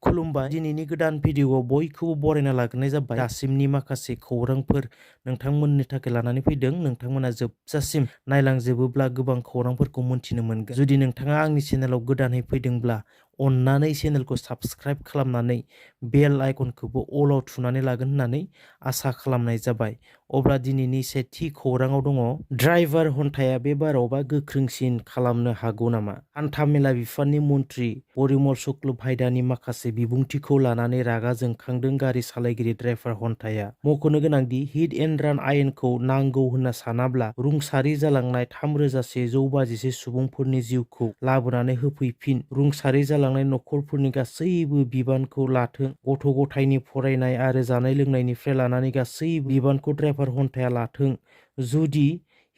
खुलुमबाय दिनैनि गोदान भिडिअआव बयखौबो बरायना लाग्रोनाय जाबाय। दासिमनि माखासे खौरांफोर नोंथांमोननि थाखाय लानानै फैदों। नोंथांमोना जोबजासिम नायलांजोबोब्ला गोबां खौरांफोरखौ मोनथिनो मोनगोन। जुदि नोंथाङा आंनि चेनेलाव गोदानै फैदोंब्ला अन्नानै चेनेलखौ साबस्क्राइब खालामनानै बेल आइकनखौबो अलाव थुनानै लागोन होननानै आसा खालामनाय जाबाय। अब्ला दिनैनि सेथि खौराङाव दङ, ड्राइभार हन्थाया बे बारावबा गोख्रोंसिन खालामनो हागौ नामा? हान्थामेला बिफाननि मन्थ्रि परिमल शुक्ल भायदानि माखासे बिबुंथिखौ लानानै रागा जोंखांदों गारि सालायगिरि ड्राइभार हन्थाया। मख'नो गोनांदि हिट एन्ड रान आयेनखौ नांगौ होनना सानाब्ला रुंसारि जालांनाय 3154 सुबुंफोरनि जिउखौ लाबोनानै होफैफिन। रुंसारि जालांनाय नखरफोरनि गासैबो बिबानखौ लाथों। गथ' गथायनि फरायनाय आरो जानाय लोंनायनिफ्राय लानानै गासैबो बिबानखौ ड्राइभार हन्थाया लाथों। जुदि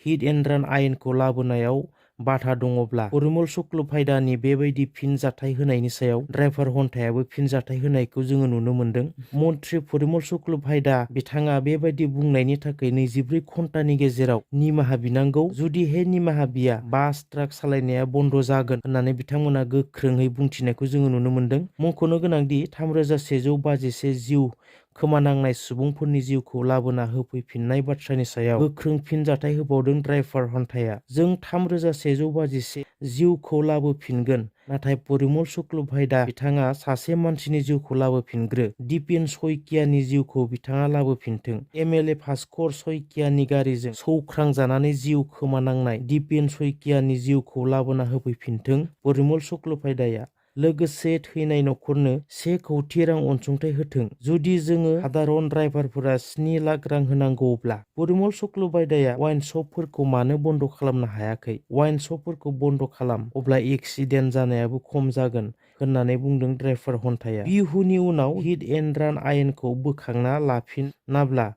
हिट एन्ड रान आयेनखौ लाबोनायाव बाधा दङब्ला परिमल शुक्ल भायदानि बेबायदि फिनजाथाय होनायनि सायाव ड्राइभार हन्थायाबो फिनजाथाय होनायखौ जोङो नुनो मोन्दों। मन्थ्रि परिमल शुक्ल भायदा बिथाङा बेबायदि बुंनायनि थाखाय 24 घन्टानि गेजेराव निमाहा बिनांगौ। जुदि हे निमाहा बिया बास ट्राक सालायनाया बन्द जागोन होननानै बिथांमोना गोख्रोङै बुंथिनायखौ जोङो नुनो मोन्दों। मख'नो गोनांदि 3151 जिउ खोमानांनाय सुबुंफोरनि जिउखौ लाबोना होफैफिननाय बाथ्रानि सायाव गोख्रों फिनजाथाय होबावदों ड्राइभार हन्थाया। जों 3151 जिउखौ लाबोफिनगोन, नाथाय परिमल शुक्ल भायदा बिथाङा सासे मानसिनि जिउखौ लाबोफिनग्रो। दिपेन सयकियानि जिउखौ बिथाङा लाबोफिनथों। एमएलए भास्कर सयकियानि गारिजों सौख्रांजानानै जिउ खोमानांनाय दिपेन सयकियानि जिउखौ लाबोना होफैफिनथों परिमल शुक्ल भायदाया। लोगोसे थैनाय नखरनो 1 कौटि रां अनसुंथाइ होथों। जुदि जोङो साधारन ड्राइभारफोरा 7 लाख रां होनांगौब्ला परिमल शुक्ल भायदाया वाइन शपफोरखौ मानो बन्द खालामनो हायाखै? वाइन शपफोरखौ बन्द खालाम, अब्ला एक्सिडेन्ट जानायाबो खम जागोन होननानै बुंदों ड्राइभार हन्थाया। बिहुनि उनाव हिट एन्ड रान आयेनखौ बोखांना लाफिनाब्ला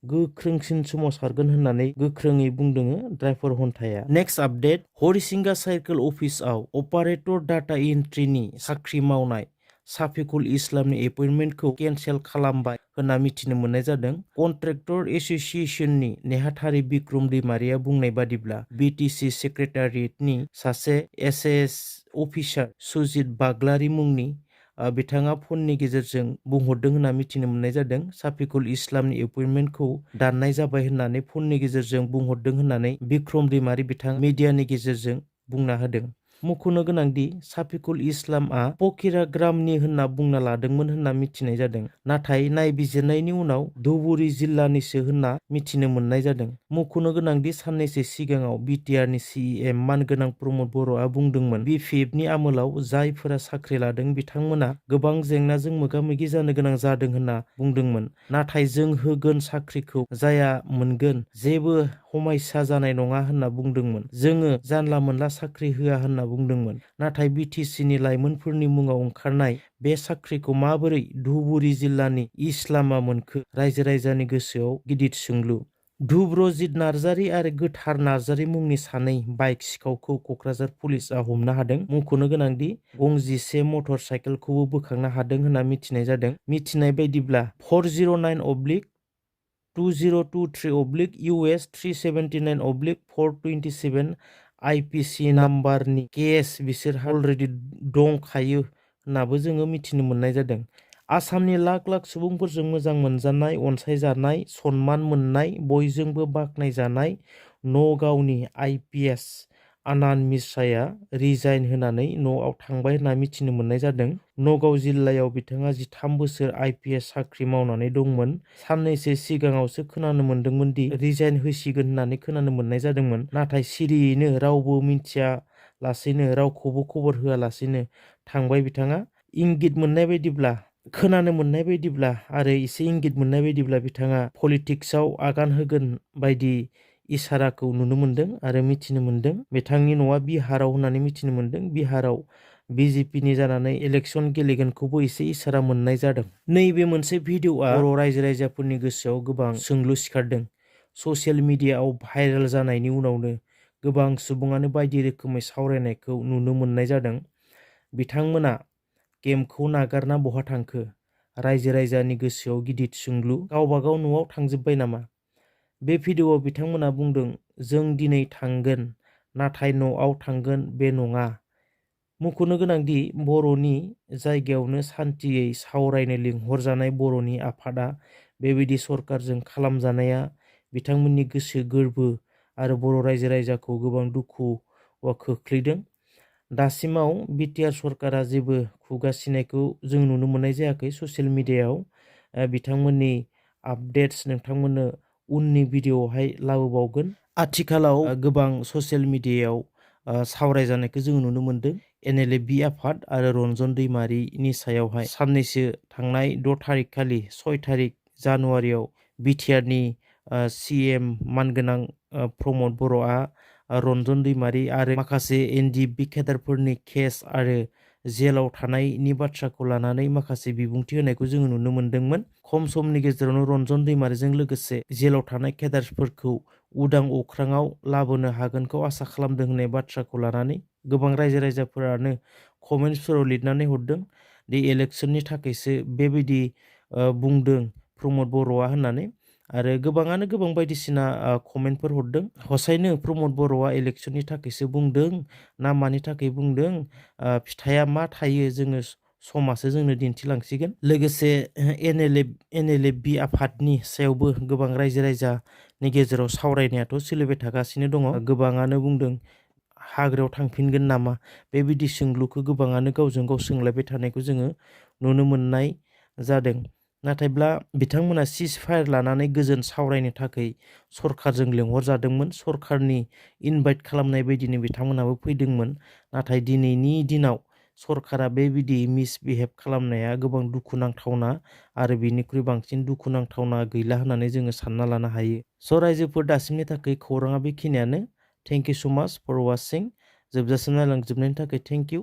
गोख्रोंसिन सोमावसारगोन होननानै गोख्रोङै बुंदों ड्राइभार हन्थाया। नेक्स्ट आपडेट, हरिसिंगा सार्केल अफिसआव अपारेटर डाटा एन्ट्रिनि साख्रि मावनाय साफिकुल इस्लामनि एपइन्टमेन्टखौ केन्सेल खालामबाय होनना मिथिनो मोननाय जादों। कन्ट्रेक्टर एसोसिएशननि नेहाथारि बिक्रम दैमारिया बुंनाय बादिब्ला बिटिसि सेक्रेटारियेटनि सासे एसएस अफिसार सुजित बाग्लारि मुंनि बिथाङा फननि गेजेरजों बुंहरदों होनना मिथिनो मोननाय जादों। साफिकुल इस्लामनि एपइन्टमेन्टखौ दाननाय जाबाय होननानै फननि गेजेरजों बुंहरदों होननानै बिक्रम दैमारि बिथाङा मिडियानि गेजेरजों बुंना होदों। मख'नो गोनांदि साफिकुल इस्लामआ पकिरा ग्रामनि होनना बुंना लादोंमोन होनना मिथिनाय जादों, नाथाय नायबिजिरनायनि उनाव धुबुरी जिल्लानिसो होनना मिथिनो मोननाय जादों। मख'नो गोनांदि साननैसो सिगाङाव बिटिआरनि सिएम मानगोनां प्रमद बर'आ बुंदोंमोन बिपिएफनि आमोलाव जायफोरा साख्रि लादों बिथांमोना गोबां जेंनाजों मोगा-मोगि जानो गोनां जादों होनना बुंदोंमोन। नाथाय जों होगोन साख्रिखौ जाया मोनगोन जेबो हमायसा जानाय नङा होनना बुंदोंमोन। जोङो जानला मोनला साख्रि होआ होनना बुंदोंमोन। नाथाय बिटिसिनि लाइमोनफोरनि मुङाव ओंखारनाय बे साख्रिखौ माबोरै धुबुरी जिल्लानि इस्लामा मोनखो? रायजो राजानि गोसोआव गिदिर सोंलु। ध्रुबजित नार्जारी आरो गोथार नार्जारी मुंनि सानै बाइक सिखावखौ क'क्राझार पुलिसआ हमनो हादों। मख'नो गोनांदि गंजिसे मटर साइकेलखौबो बोखांनो हादों होनना मिथिनाय जादों। मिथिनाय बायदिब्ला 409/2023/US 379/427 आइपिसि नाम्बारनि केस बिसोरहा अलरेडि दंखायो होननाबो जोङो मिथिनो मोननाय जादों। आसामनि लाख लाख सुबुंफोरजों मोजां मोनजानाय, अनसायजानाय, सनमान मोननाय, बयजोंबो बाख्नायजानाय नगावनि आइपिएस आनान मिश्राया रिजाइन होनानै न'आव थांबाय होनना मिथिनो मोननाय जादों। नगाव जिल्लायाव बिथाङा 13 बोसोर आइपिएस साख्रि मावनानै दंमोन। साननैसो सिगाङावसो खोनानो मोन्दोंमोन दि रिजाइन होसिगोन होननानै खोनानो मोननाय जादोंमोन। नाथाय सिरियैनो रावबो मिथियालासेनो, रावखौबो खबर होआलासेनो थांबाय बिथाङा। इंगित मोननाय बायदिब्ला, खोनानो मोननाय बायदिब्ला आरो एसे इंगित मोननाय बायदिब्ला बिथाङा पलिटिक्सआव आगान होगोन बायदि इसाराखौ नुनो मोन्दों आरो मिथिनो मोन्दों। बिथांनि न'आ बिहाराव होननानै मिथिनो मोन्दों। बिहाराव बिजेपिनि जानानै इलेक्सन गेलेगोनखौबो एसे इसारा मोननाय जादों। नैबे मोनसे भिडिअ'आ बर' रायजो राजाफोरनि गोसोआव गोबां सोंलु सिखारदों। ससियेल मिडियाआव भाइरेल जानायनि उनावनो गोबां सुबुङानो बायदि रोखोमै सावरायनायखौ नुनो मोननाय जादों। बिथांमोना गेमखौ नागारना बहा थांखो? रायजो राजानि गोसोआव गिदिर सोंलु। गावबागाव न'आव थांजोब्बाय नामा? बे भिडिअ'आव बिथांमोना बुंदों, जों दिनै थांगोन, नाथाय न'आव थांगोन बे नङा। मख'नो गोनांदि बर'नि जायगायावनो सान्थियै सावरायनो लिंहरजानाय बर'नि आफादा बेबायदि सरकारजों खालामजानाया बिथांमोननि गोसो गोरबो आरो बर' रायजो राजाखौ गोबां दुखु खोख्लैदों। दासिमाव बिटिआर सरकारा जेबो खुगा सिनायखौ जों नुनो मोननाय जायाखै ससियेल मिडियायाव। बिथांमोननि आपडेट्स नोंथांमोननो उननि भिडिअआवहाय लाबोबावगोन। आथिखालाव गोबां ससियेल मिडियायाव सावरायजानायखौ जों नुनो मोनदों NLFB आफाद आरो रन्जन दैमारिनि सायावहाय। साननैसो थांनाय 6 थारिख खालि 6 थारिख जानुवारियाव बिटिआरनि CM मानगोनां प्रमद बर'आ रन्जन दैमारि आरो माखासे NLFB केडारफोरनि केस आरो जेलाव थानायनि बाथ्राखौ लानानै माखासे बिबुंथि होनायखौ जोङो नुनो मोनदोंमोन। खम समनि गेजेरावनो रन्जन दैमारिजों लोगोसे जेलाव थानाय केडारफोरखौ उदां अख्राङाव लाबोनो हागोनखौ आसा खालामदों होननाय बाथ्राखौ लानानै गोबां रायजो राजाफोरानो कमेन्ट्सफोराव लिरनानै हरदों दि इलेक्सननि थाखायसो बेबायदि बुंदों प्रमद बर'आ होननानै। आरो गोबाङानो गोबां बायदिसिना कमेन्टफोर हरदों। हसायैनो प्रमद बर'आ इलेक्सननि थाखायसो बुंदों ना मानि थाखाय बुंदों, फिथाइया मा थायो जोङो समासो जोंनो दिन्थिलांसिगोन। लोगोसे NLFB आफादनि सायावबो गोबां रायजो राजानि गेजेराव सावरायनायाथ' सोलिबाय थागासिनो दङ। गोबाङानो बुंदों हाग्रायाव थांफिनगोन नामा, बेबायदि सोंलुखौ गोबाङानो गावजों गाव सोंलायबाय थानायखौ जोङो नुनो मोननाय जादों। नाथायब्ला बिथांमोना सिज फायार लानानै गोजोन सावरायनो थाखाय सरकारजों लेंहरजादोंमोन। सरकारनि इनभाइट खालामनाय बायदिनो बिथांमोनाबो फैदोंमोन। नाथाय दिनैनि दिनाव सरकारा बेबायदि मिसबिहेभ खालामनाया गोबां दुखुनांथावना आरो बिनिख्रुइ बांसिन दुखुनांथावना गैला होननानै जोङो सानना लानो हायो। स' रायजोफोर, दासिमनि थाखाय खौराङा बेखिनियानो। थेंक इउ स' माच फर वाचिं। जोबजासिम नायलांजोबनायनि थाखाय थेंक इउ।